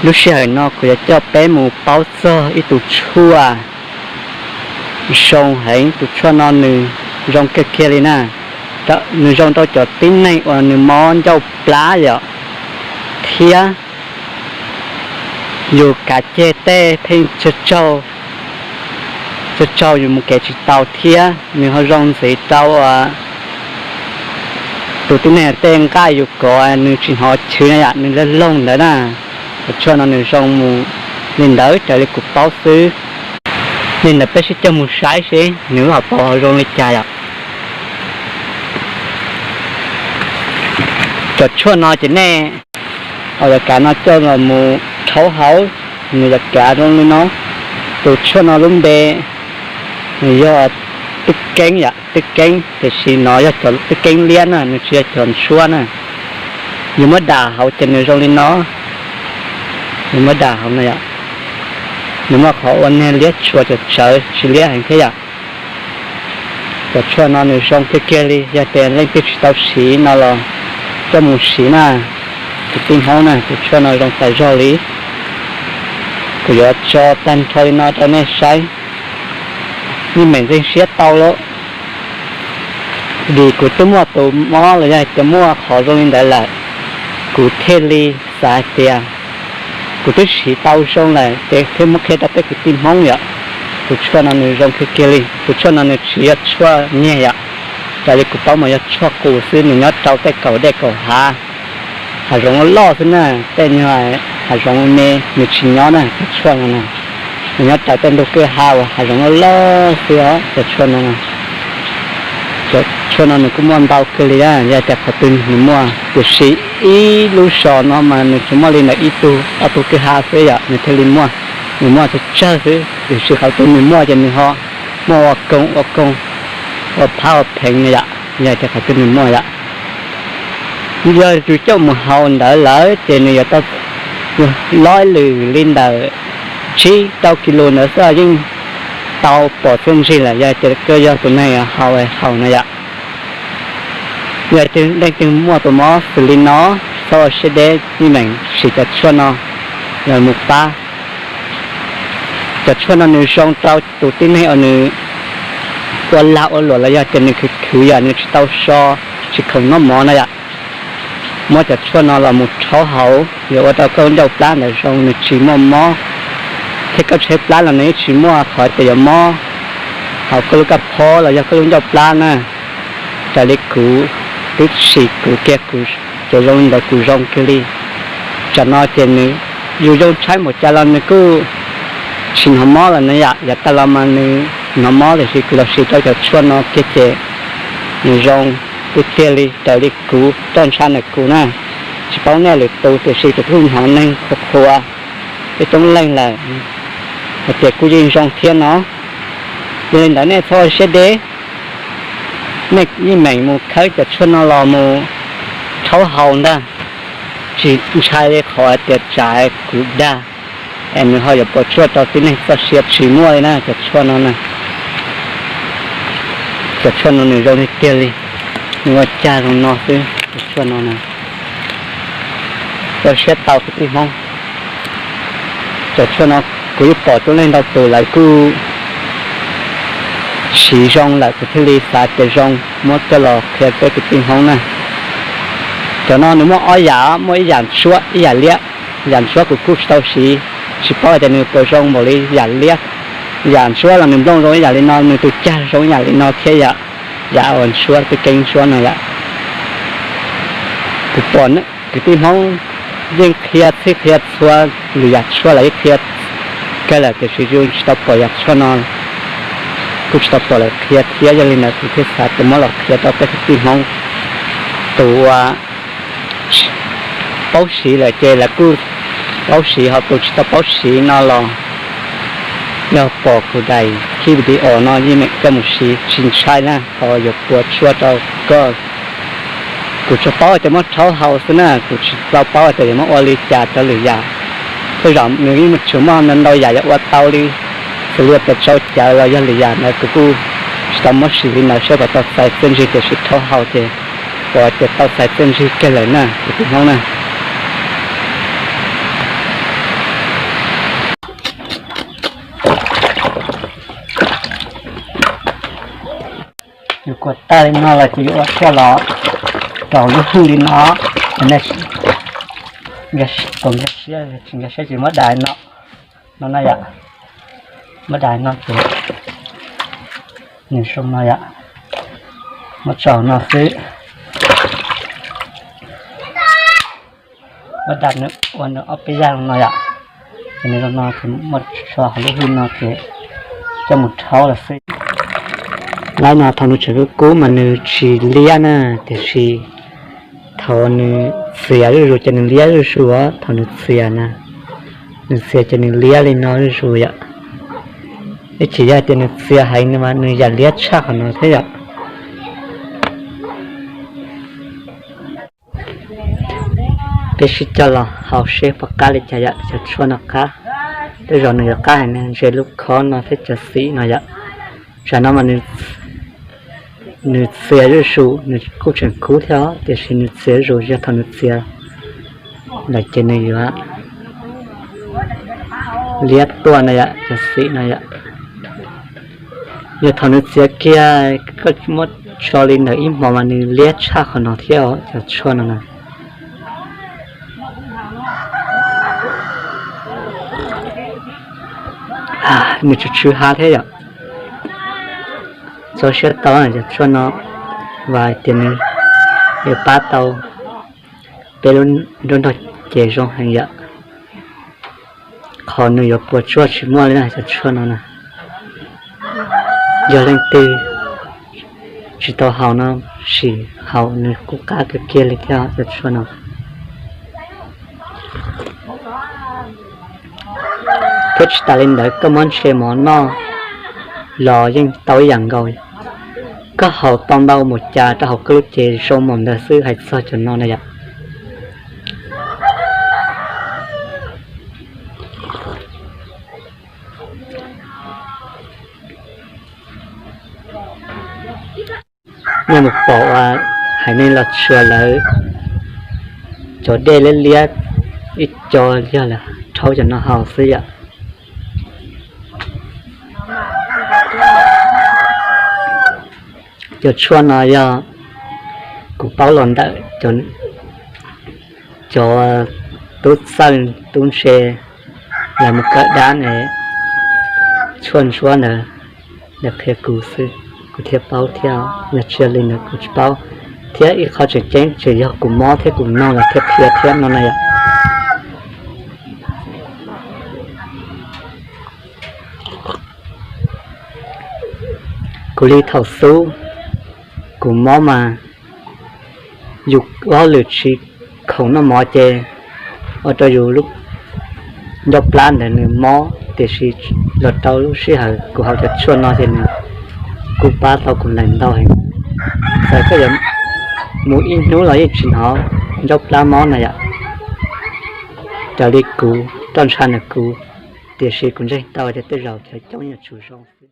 Lub sij hawm no kuv yuav coj peb mus paub txog ib tug tshuaj zoo heev. Tus tshuaj no nws zoo kawg kiag li na. Nws zoo rau cov tib neeg uas nws mob ncauj plab yom, thiab yus kav ceg tej pheej tsawg tsaug, yus mus kev tsis tau, thiab nws ho zoo ntxiv rau tus tib neeg tej nqaij yus kov nws tsis hnov chwv na yom, nws laj loog ntawd na. Cov tshuaj no nws zoo mus li ntawd raws li kuv paub xwb. Li ntawd peb sib coj mus saib seb nws lub hauv paus ho zoo li cas yom. Cov tshuaj no ces nej, yog kav no coj los mus rhaub hauv, nws yog kav zoo li no. Tus tshuaj no lub npe nws yog twb keeb yom, twb keeb, tiam sis no yog cov twb keeb liab na, nws tsis yog cov suab na. Yus muab dam hauv ces nws zoo li no, yus muab dam hauv no yom, nws muaj qhov ua niag liab tshuav tsawv tsawv tsis liab heev thiab yom. Cov tshuaj no nws zoo kawg kiag li, yog tias leej twg tsis tau siv no los coj mus siv na, kwv tij Hmoob na, tus tshuaj no zoo tas zog li. Kuv yuav tso tag nrho li no rau nej saib, nej meem ntseeg siab tau lawm. Vim kuv twb muaj tus mob los yog tias muaj qhov zoo li ntawd lawm, kuv thiaj li xav hais tias kuv twb siv tau zoo lawm ces thiaj muab qhia rau peb kwv tij Hmoob yom. Tus tshuaj no nws zoo kawg kiag li. Tus tshuaj no nws tsis yog tshuaj nyiag yom, raws li kuv paub mas yog tshuaj qus xwb, nws nyob rau tej kaum dej kaum hav, hav zoov loj loj xwb na. Tej nyuag hav zoov me nws tsis nyob na, tus tshuaj no na, nws nyob rau tej ntug kwj ha uas hav zoov loj loj xwb os. Cov tshuaj no, cov tshuaj no nws kuj muaj ntau kawg li, yog tias qhov twg nws muaj, tiam sis ib lub zos no mas nws tsuas muaj li ntawm ib tug ob tug kwj ha xwb yom, nws thiaj li muaj. Nws muaj tsawg tsawg xwb, tiam sis qhov twg nws muaj ces nws ho muaj ua koog ua koog, ua phab ua pheev no yom, yog tias qhov twg nws muaj yom. Yog yus coj mus haus ntawd lawm ces nws yuav tau, yus lo lwm li ntawm tsib rau kis lus ntawd xwb yeej tau pom txiaj ntsig lawm, yog tias koj yog tus neeg haus haus no yom. Yog leej twg muaj tus mob xws li no, txhob ua siab deb, nej meem siv cov tshuaj no los mus pab. Cov tshuaj no nws zoo rau tus tib neeg uas nws ua lag ua luam los yog tias nws khwv khwv yom, nws tsis tau so, tsis khoom noj mov no yom. Muab cov tshuaj no los mus rhaub hauv yuav ua rau koj lub ncauj plab ntawd zoo, nws tsis muaj mob, thiab koj tsheb plab los nws yeej tsis muaj qhov tias yuav mob hauv koj lub kaj phob los yog koj lub ncauj plab na. Raws li kuv twb sim kuv kiag kuv ces zoo li ntawd, kuv zoo kiag li. Tsam no ces nws, yus zoo tshaib npaum cas los nws kuj tsis hnov mob lawm na yom. Yav tag los mas nws hnov mob, tiam sis kuv los siv rau cov tshuaj no kiag ces nws zoo tiag tiag li raws li kuv roj ntsha ntawm kuv na. Tsis paub nej lwm tus, tiam sis kuv kuj hnov neeg qhuas qhuas coob coob leej lawm hais tias kuj yeej zoo thiab no. Yog li ntawd nej txhob ua siab deb, nej yeej meem mus khawb cov tshuaj no los mus rhaub haus ntag. Tsis ntshai li qhov hais tias tsam kuv dag es nws ho yuav pov tshuaj rau tib neeg txoj sia, tsis muaj li na. Cov tshuaj no na, cov tshuaj no nws zoo li tiag li, nws ua cag zoo no xwb. Cov tshuaj no na, ua siab tau kwv tij Hmoob. Cov tshuaj no kuv yeej pom coob leej ntau tus lawv kuj siv zoo lawm, kuv thiaj li xav tias zoo muab coj los qhia peb kwv tij Hmoob na. Cov no nws muaj ob yam, muaj ib yam suab ib yam liab. Yam suab kuv kuj tsis tau siv, tsis paub hais tias nws puas zoo npaum li yam liab. Yam suab los nws nplooj zoo ib yam li no, nws tus cag zoo ib yam li no thiab yom. Yam uas suab twb keeb suab no yom. Kuv pom kwv tij Hmoob yeej qhia txhij qhia txhua, lwm yam tshuaj los yeej qhia kawg lawm, tiam sis yus tsis tau pom yam tshuaj no, kuj tsis tau pom lawv qhia thiab. Yog li ntawd kuv thiaj xav tias muab los qhia rau peb kwv tij Hmoob. Tus uas paub siv lawm ces lawv kuj paub siv, ho tus tsis tau paub siv no los yog pom kuv daim video no yeej meem coj mus siv tsis ntshai na, ho yuav puas tsuaj rau koj. Kuv tsuas paub tias muab rhaub haus xwb na, kuv tsis tau paub tias yuav muab ua li cas rau lwm yam. Tej zaum nws yeej tsuas muaj ntau yam yuav ua tau li, xws li tias tsau cawv los yog lwm yam ntawd kuv kuj tsis tau muab sim li ntawd saib puas tau txais txiaj ntsig, tiam sis rhaub haus ces pom tias tau txais txiaj ntsig kawg lawm na kwv tij Hmoob na. Ua tag li no los ces yuav ua tshuaj los rau lub hwj li no. Nkag siab, tsis nkag siab ces muab dai no, no na yom. Muab dai no ces nws zoo no yom. Muab tso no xwb. Muab dai nws ua nws ob peb yag no yom. Ces nws zoo no ces muab tso hauv lub hwj no ces coj mus rhaub los xwb. Laib no thaum nws tseem kub kub mas nws tsis liab na, tiam sis thaum nws txias zuj zus ces nws liab zuj zus. Thaum nws txias na, nws txias ces nws liab li no zuj zus yom. Ib chim yog tias nws txias heev mas nws yam liab tshaj qhov no thiab yom. Peb sib coj los haus seb puas qab li cas yom, cov tshuaj no qab. Tej zaum nws yuav qab heev, nws ntse lub khob no thiab cov xim no yom. Tsam no mas nws txias zuj zus, nws kuj tseem kub thiab tiam sis nws txias zuj zus, yog thaum nws txias lawm ces nws yuav liab tuaj no yom, cov xim no yom. Yog thaum nws txias kiag, koj muab tso li ntawm ib hmo mas nws liab tshaj qhov no thiab os, cov tshuaj no na. Nws tshwm tshwm hav thiab yom. Txaus siab tau cov tshuaj no, vam hais tias nws yuav pab tau peb lub nruab nrog cev zoo heev yom. Qhov nws yuav puas tsuaj tsis muaj li na cov tshuaj no na. Yog leej twg tsis tau haus no sim haus, nws kuj qab kawg kiag li thiab cov tshuaj no. Thiab tsis tas li ntawd koj muab ntse mov noj los yeej tau ib yam nkaus. Koj haus tau ntau mus cas rau hauv koj lub cev zoo mus ntawd xwb hais txog cov no na yom. Nej mus pom ua haiv neeg Los Tsuas lawv cov dej liab liab ib co yog lawv rhaub cov no haus xwb yom. Cov tshuaj no yog kuv paub los ntawm cov tub txawj tub ntse lawv mus kawm dab ne, tshuaj ntsuab ntawd lawv qhia kuv xwb, kuv thiaj paub thiab, yog tsis yog li ntawd kuv tsis paub. Thiab ib qho tseem ceeb tseem yog kuv mob thiab kuv noog lawv thiaj qhia thiab no na yom. Kuv li thaum xub kuv mob mas yus ua hauj lwm tsis khoom noj mov ces ua rau yus lub ncauj plab ntawd nws mob, tiam sis los rau lub sij hawm kuv haus cov tshuaj no ces nws kuj pab tau kuv lawm ntau heev. Txawm koj yuav mus ib hnub los yeej tsis hnov ncauj plab mob na yom. Raws li kuv roj ntsha ntawm kuv, tiam sis kuv ntseeg tau tias tej zaum cov coob yuav tsum zoo xwb.